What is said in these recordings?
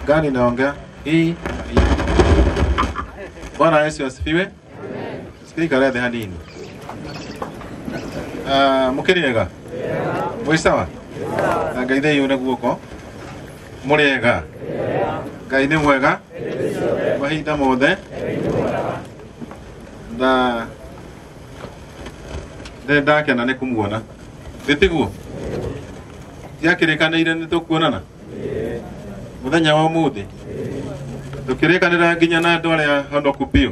Gani naongea hii na hii. Bwana Yesu asifiwe. Sikika rethe hanini. Mukiriega mwĩ sawa? Na Ngai theyune guoko. Mũrĩega? Ngai nĩ mwega mahinda mothe. Na nĩ ndakena nĩ kũmuona. Nĩ tiguo? Tiakĩrĩkanĩire nĩ tũkuonana mũthenya wa ũmũthĩ. Tũkĩrĩkanĩra nginya na andũ arĩa honoku biũ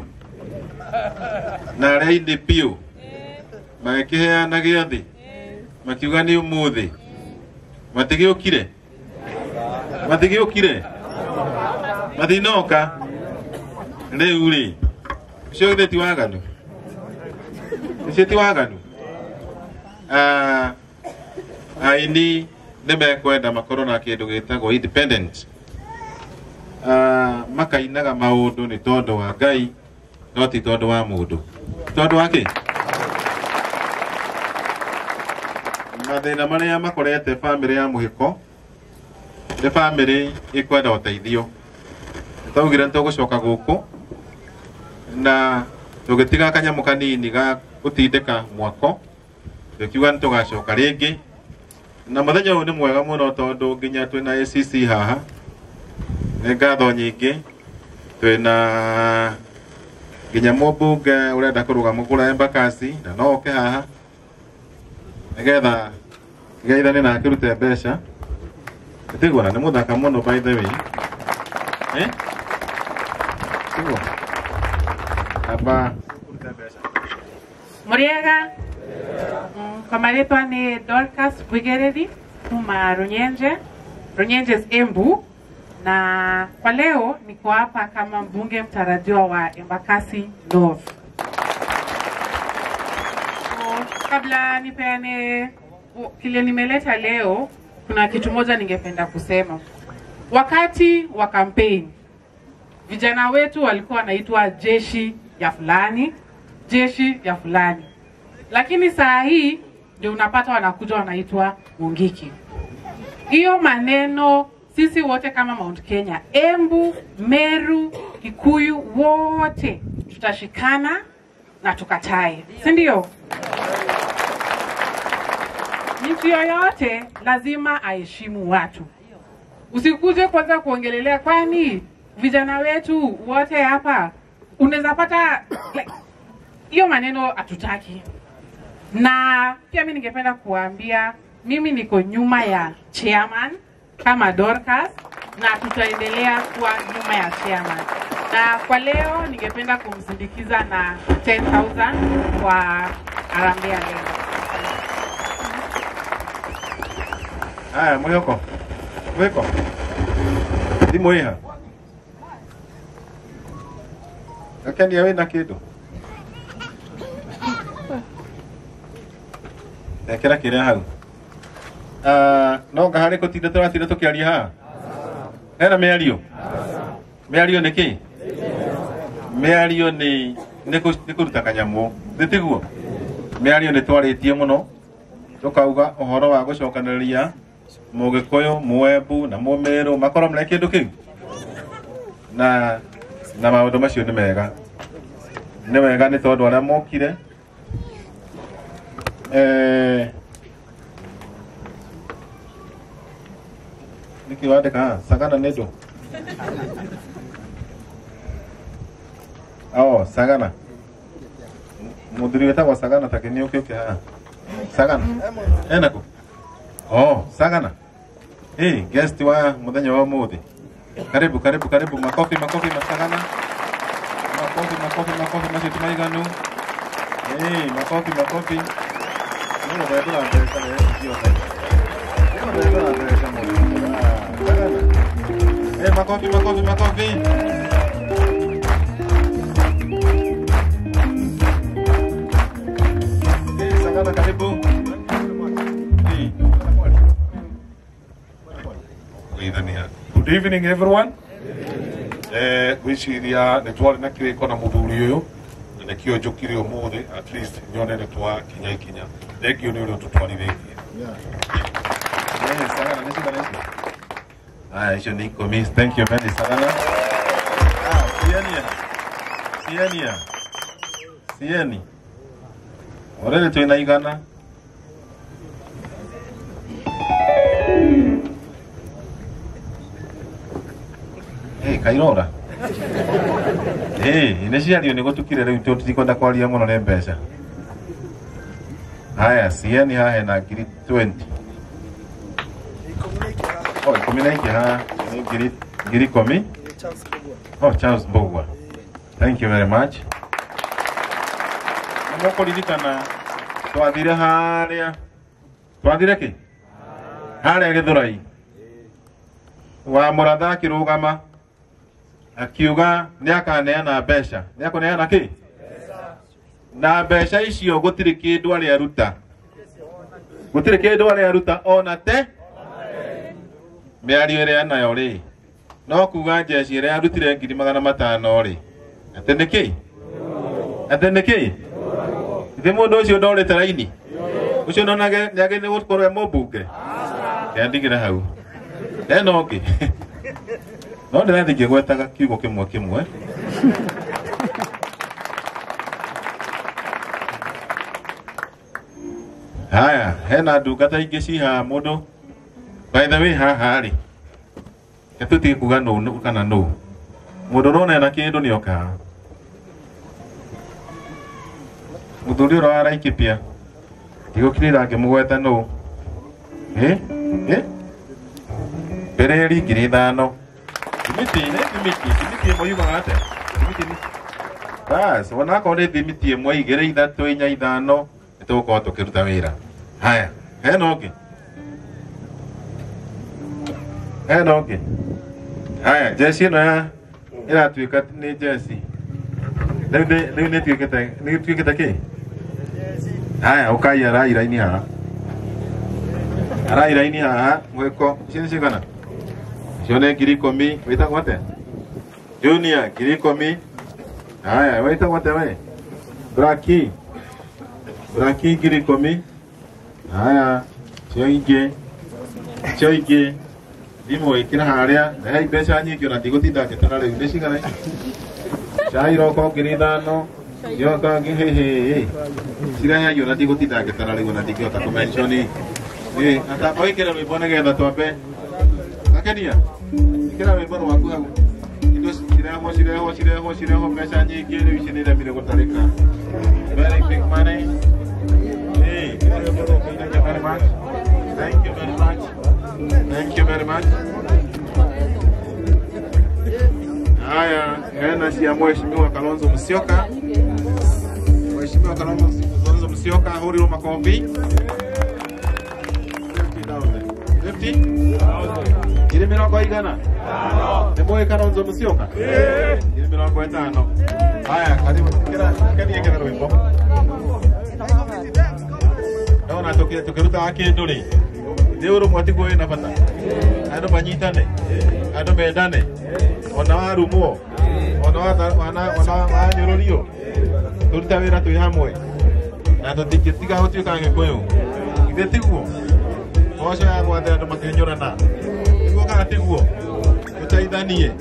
na arĩa aini biũ magĩkĩheana gĩathĩ makiuga nĩ ũmũthĩ. Matigĩũkire, matigĩũkire, matinoka rĩu rĩ, ũcio githĩ ti waganu? Ũcio ti waganu? Aini nĩ mekwenda makorwo na kĩndũ gĩtagwo independent. Makainaga maũndũ nĩ tondũ wa Ngai no ti tondũ wa mũndũ. Tondũ wa kĩ? Mathĩna marĩa makorete bamĩrĩ ya Mũhĩko nĩ bamĩrĩ ĩkwenda ũteithio. Twaugire nĩ tũgũcoka gũkũ na tũgĩtiga kanyamũ kanini ga gũtindĩka mwako, tũkiuga nĩ tũgacoka rĩngĩ. Na mũthenya ũyũ nĩ mwega mũno tondũ nginya twĩna ACC haha. Nĩ ngatho nyingĩ. Twĩna nginya mũmbunge ũrenda kũrũgama kũrĩa Embakasi na no oke haha nĩgetha geithane na akĩrute mbeca. Tiguo na nĩ mũthaka mũno by the way. Eh? Tiguo? Aba ũrute mbeca. Muriega. Kwa marĩtwa nĩ Dorcas Bwigereri kuma Runyenje. Runyenje is Embu, na kwa leo niko hapa kama mbunge mtarajiwa wa Embakasi North. So, kabla nipeane kile nimeleta leo, kuna kitu moja ningependa kusema. Wakati wa campaign, vijana wetu walikuwa wanaitwa jeshi ya fulani, jeshi ya fulani. Lakini saa hii ndio unapata wanakuja wanaitwa Mungiki. Hiyo maneno sisi wote kama Mount Kenya, Embu, Meru, Kikuyu, wote tutashikana na tukatae, si ndio? Mtu yoyote lazima aheshimu watu. Usikuje kwanza kuongelelea, kwani vijana wetu wote hapa unaweza pata like, hiyo maneno hatutaki. Na pia mimi ningependa kuambia, mimi niko nyuma ya chairman kama Dorcas na tutaendelea kuwa nyuma ya chairman. Na kwa leo ningependa kumsindikiza na 10,000 kwa harambee ya leo. Haya, Mwihoko. Mwihoko. Thimũ ĩha? Gakenia wĩna kĩndũ? Ekĩra kĩrĩa hau. No nga harĩ gũtinda tũratinda tũkĩaria haha? Hena mĩario? Mĩario nĩ kĩ? Mĩario nĩ kũruta kanyamũ. Nĩ tiguo? Mĩario nĩ twarĩtie mũno tũkauga ũhoro wa gũcokanĩrĩria Mũgĩkũyũ, Mũembu na Mũmĩrũ makorwo mena kĩndũ kĩu na maũndũ macio nĩ mega. Nĩ wega nĩ tondũ arĩa mokire nĩkĩ wandĩka haha? Sagana nĩ ndũ? Oh, Sagana. Mũthuri wĩtagwo Sagana ta kĩnĩ ũkĩ haha. Sagana. Ena kũ? Oh, Sagana. Hey, guest wa mũthenya wa ũmũthĩ. Karibu, karibu, karibu. Makofi, makofi, Masagana. Makofi, makofi, makofi, macio ti maiganu. Hey, makofi, makofi. Nĩ gũthembũra mbeca rĩ ciothe. Nĩ gũthembũra mbeca mũno. Ah, Sagana. Hey, makofi, makofi, makofi. Hey, Sagana, karibu. Hey. Good evening everyone. Gwiciria nĩ twarĩ na kĩrĩko na mũthuri ũyũ na nĩkĩo njũkire ũmũthĩ at least nyone nĩ twakinya ikinya. Thengiũ nĩ ũrĩa ũtũtwarithĩtie. Yeah. Sagana, nĩ cigana icio? Haya, icio nĩ 10. Thank you very sana. Cienia. Cienia. Cieni. Already twina 100. Hey, kairora. Hey, nĩ ciario nĩ gũtukire rĩu tũtikwenda kwaria mũno nĩ mbeca. Haya, cieni haha hena ngiri 20. Oh, 12 haha nĩ ngiri 10. Oh, Charles Mbugua. Thank you very much. Nĩmũkũririkana twathire harĩa. Twathire kĩ? Harĩa Gĩthũrai. Wa Mũratha akĩrũgama akiuga nĩakaneana mbeca. Nĩakũneana kĩ? Na mbeca icio gũtirĩ kĩndũ arĩa aruta. Gũtirĩ kĩndũ arĩa aruta ona te mĩario ĩrĩa nayo rĩ. No kuga njeci ĩrĩa arutire 500,000 rĩ. Atĩ nĩkĩ? Atĩ nĩkĩ? Ithe mũndũ ũcio ndorĩte raini. Ũcio nonage nĩagĩrĩire gũkorwo e mũmbunge. Ndigĩre hau. Hena ũngĩ. No ndĩrathiĩ ngĩgwetaga kiugo kĩmwe kĩmwe. Haya, hena ndungata ingĩ ci haha mũndũ. By the way, haha rĩ. Tũtige kuga nũ kana nũ. Mũndũ ũrona ena kĩndũ nĩoka haha. Mũthuri ũrĩa wa Laikipia. Ndigũkirĩra ngĩmũgweta nũ. Mbere 5,000. Thimiti, nĩ thimiti, thimiti ĩmwe yugaga atĩa? Thimiti nĩ bas, onakorwo nĩ thimiti 1, 2, 3, 4, 5 nĩtũgũkorwo tũkĩruta wĩra. Haya, hena ũngĩ? Hena ũngĩ? Haya, jeci ĩno ya ĩratuĩka nĩ jeci. Rĩu nĩtuĩkĩte, nĩtuĩkĩte kĩ? Haya, ũkai arai raini haha. Arai raini haha, mwĩko, ici nĩ cigana? Icio nĩ 10,000. Wĩtagwo atĩa? Junior, 10,000. Haya, wĩtagwo atĩa we? Braki. Braki 10,000. Haya, cio ingĩ. Cio ingĩ. Thimũ ĩkĩra harĩa, rehei mbeca nyingĩ ona ndigũtinda ngĩtara rĩu nĩ cigana ici? Cai roko 5,000. Yoka hĩ. Cirehei ona ndigũtinda ngĩtara rĩu ona ndingĩhota kũ-mention. Atamba wĩkĩre rwĩmbo nĩgetha twambe. Akenia, ĩkĩra rwĩmbo rwaku hau. Indo cirehwo cirehwo cirehwo cirehwo mbeca nyingĩ rĩu ici nĩiremire gũtarĩka. Very big money. Hey, thank you very much. Thank you very much. Thank you very much. Haya, hena cia Mheshimiwa Kalonzo Musyoka. Mheshimiwa Kalonzo Musyoka ahũrirwo makobi. 50,000. 50? Ngiri mĩrongo igana? Nĩ mũĩ Kalonzo Musyoka? 50,000. Haya, karibu. Kenia kĩra rwĩmbo. Ndona tũkĩrutaga kĩndũ rĩ. Nĩ ũrũmwe tiguo wĩna bata. Andũ manyitane. Andũ mendane. Ona warumwo. Ona wanyũrũrio. Tũruta wĩra twĩ hamwe. Na tũtingĩtiga gũtuĩka Gĩkũyũ. Githĩ tiguo? Mboco ya gwathe andũ makĩnyũrana. Nĩguo kana tiguo? Tũteithanie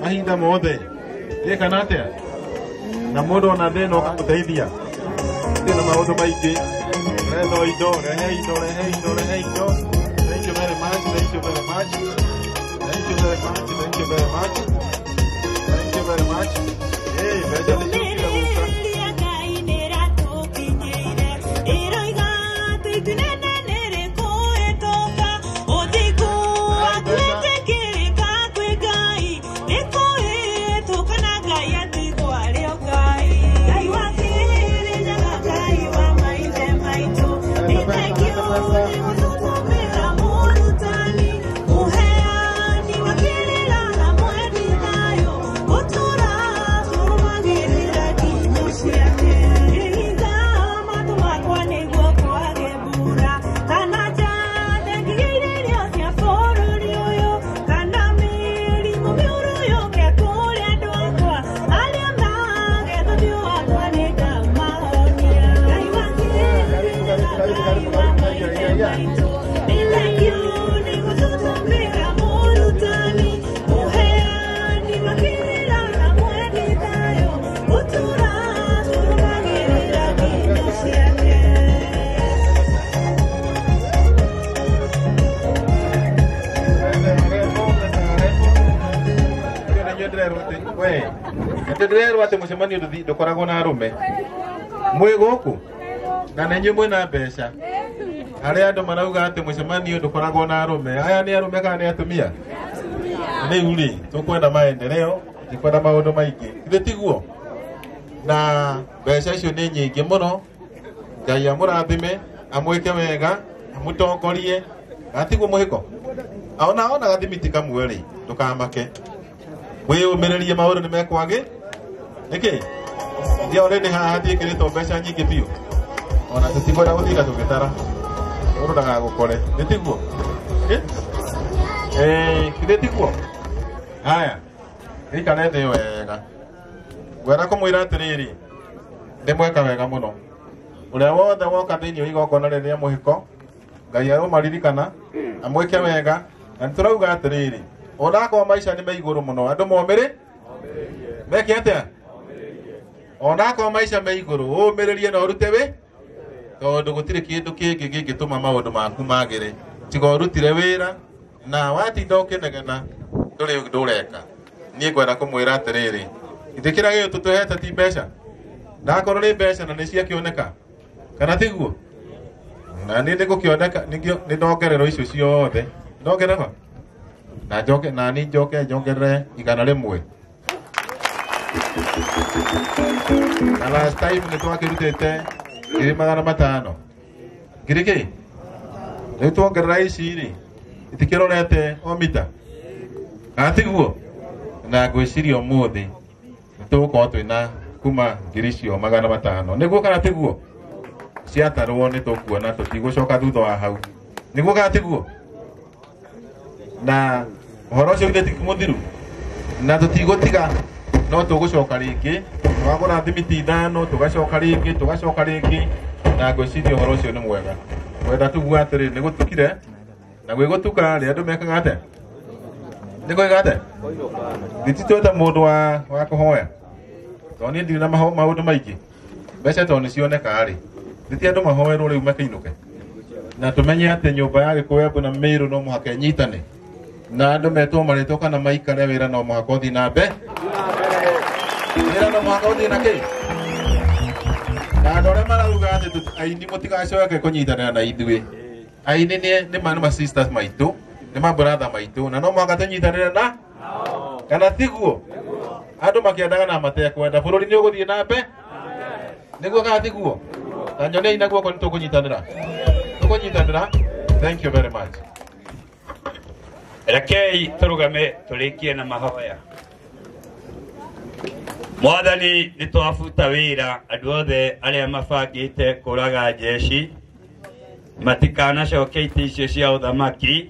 mahinda mothe. Ĩ kana atĩa? Na mũndũ ona thĩna ũkamũteithia. Thĩna maũndũ maingĩ. Rehe indo, rehe indo, rehe indo, rehe indo. Thank you very much, thank you very much. Thank you very much, thank you very much. Thank you very much. Hey, mbeca nĩ ciokire gũka. Atĩ ndĩrerwo atĩ mũcemanio ndũkoragwo na arũme. Mwĩ gũkũ na nĩ inyuĩ mwĩna mbeca. Harĩa andũ marauga atĩ mũcemanio ndũkoragwo na arũme. Aya nĩ arũme kana nĩ atumia? Rĩu rĩ, tũkwenda maendeleo, tũkwenda maũndũ maingĩ. Githĩ tiguo? Na mbeca icio nĩ nyingĩ mũno. Ngai amũrathime, amwĩke wega, amũtongorie. Gatiguo mũhĩko? Ona ona gathimiti kamwe rĩ, ndũkamake. Wĩyũmĩrĩrie maũndũ nĩ mekwagĩ. Nĩkĩ? Ndio already haha ndiĩkĩrĩtwo mbeca nyingĩ biũ. Ona tũtikwenda gũtinda tũgĩtara. Mũndũ ndagagũkore. Nĩ tiguo? Githĩ tiguo? Haya, gĩikare thĩ wega. Ngwenda kũmwĩra atĩrĩrĩ, nĩ mweka wega mũno. Ũrĩa wothe woka thĩinĩ wa igongona rĩrĩ rĩa mũhĩko, Ngai arũmaririkana, amwĩke wega, na nĩ tũrauga atĩrĩrĩ, onakorwo maica nĩ me igũrũ mũno, andũ momĩrĩ? Meke atĩa? Onakorwo maica me igũrũ, ũmĩrĩrie na ũrute wĩ? Tondũ gũtirĩ kĩndũ kĩngĩ kĩngĩtũma maũndũ maku magĩre. Tiga ũrutire wĩra, na watinda ũkĩnegena, ndũrĩ ũndũ ũreka. Niĩ ngwenda kũmwĩra atĩrĩrĩ, githĩ kĩrĩa gĩothe tũtũhete ti mbeca? Ndakorwo nĩ mbeca na nĩ ciakĩoneka, kana tiguo? Na niĩ nĩngũkĩoneka, nĩ ndongererwo icio ciothe. Ndongererwo? Na njoke, na niĩ njoke njongerere 100. Na last time nĩ twakĩrutĩte 500,000. Ngiri kĩ? Rĩu tuongerera ici rĩ, itikĩrorete o mita. Kana tiguo? Na ngwĩciria ũmũthĩ nĩ tũgũkorwo twĩna kuma 500,000. Nĩguo kana tiguo? Ciatarwo nĩ tũkuona tũtigũcoka thutha wa hau. Nĩguo kana tiguo? Na ũhoro ũcio githĩ ti mũthiru? Na tũtigũtiga, no tũgũcoka rĩngĩ, twagũra thimiti 5, tũgacoka rĩngĩ, tũgacoka rĩngĩ, na ngwĩciria ũhoro ũcio nĩ mwega. Kwenda tuguo atĩrĩ, nĩ gũtukire, na gwĩgũtuka rĩ, andũ mekaga atĩa? Nĩ kwĩga atĩa? Gĩtitwĩte mũndũ wa kũhoya. Tondũ niĩ ndirĩ na maũndũ maingĩ. Mbeca tondũ nĩ cioneka rĩ, nĩ andũ mahoerwo rĩu makĩinũke. Na tũmenye atĩ nyũmba ya Gĩkũyũ, Embu na Mĩrũ no mũhaka ĩnyitane. Na andũ metwo marĩtwo kana maikare wĩra no mũhaka ũthiĩ na mbere. Wĩra no mũhaka ũthiĩ na kĩ? Na andũ arĩa marauga atĩ aini mũtigacoke kũnyitanĩra na ithuĩ. Aini nĩ ma sisters maitũ, nĩ ma brother maitũ, na no mũhaka tũnyitanĩre na kana tiguo? Andũ makĩendaga na matekwenda, bũrũri nĩ ũgũthiĩ na mbere. Nĩguo kana tiguo? Na nyonei na guoko nĩ tũkũnyitanĩra. Tũkũnyitanĩra. Thank you very much. Rekei tũrũgame tũrĩkie na mahoya. Mwathani, nĩ twabuta wĩra andũ othe arĩa mabangĩte kũraga jeshi matikanacoke itĩ icio cia ũthamaki,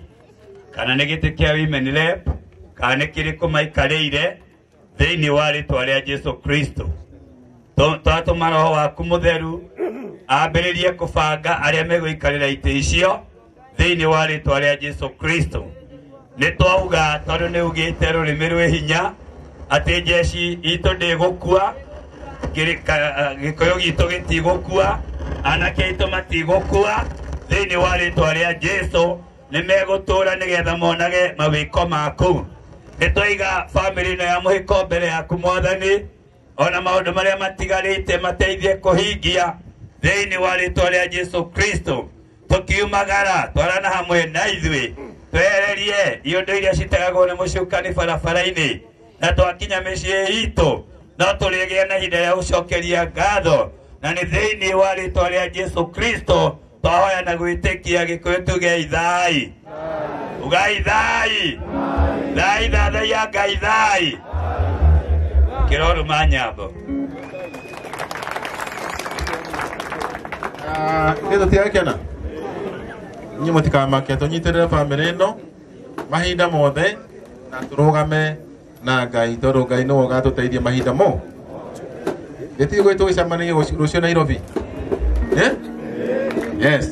kana nĩ gĩtĩ kĩa women rep, kana nĩ kĩrĩkũ maikarĩire thĩinĩ wa rĩtwa rĩa Jesu Kristo. Twatũma roho waku mũtheru ambĩrĩrie kũbanga arĩa megũikarĩra itĩ icio thĩinĩ wa rĩtwa rĩa Jesu Kristo. Nĩ twauga tondũ nĩ ugĩte rũrĩmĩ rwĩ hinya atĩ jeshi itũ ndĩgũkua, Gĩkũyũ gitũ gĩtigũkua, anake aitũ matigũkua thĩinĩ wa rĩtwa rĩa Jesu. Nĩ megũtũra nĩgetha monage mawĩko maku. Nĩ twaiga bamĩrĩ ĩno ya mũhĩko mbere yaku Mwathani, ona maũndũ marĩa matigarĩte mateithie kũhingia thĩinĩ wa rĩtwa rĩa Jesu Kristo. Tũkiumagara twarana hamwe na ithuĩ, twehererie iũndũ iria citegagwo nĩ mũcukani barabara-inĩ, na twakinya mĩciĩ itũ no tũrĩgĩa na ihinda rĩa gũcokeria ngatho, na nĩ thĩinĩ wa rĩtwa rĩa Jesu Kristo twahoya na gwĩtĩkia. Gĩkũyũ tuge ithai, ugai thai, thai, thathaiya Ngai thai. Kĩroruma nyambo. Ithuĩ tũtirakena? Inyuĩ mũtikamake, tũnyitĩrĩre bamĩrĩ ĩno mahinda mothe na tũrũgame na Ngai, tondũ Ngai nĩwe ũgatũteithia mahinda mo. Gĩtirĩ gwĩ tũgĩcemania rũciũ Nairobi. Yes.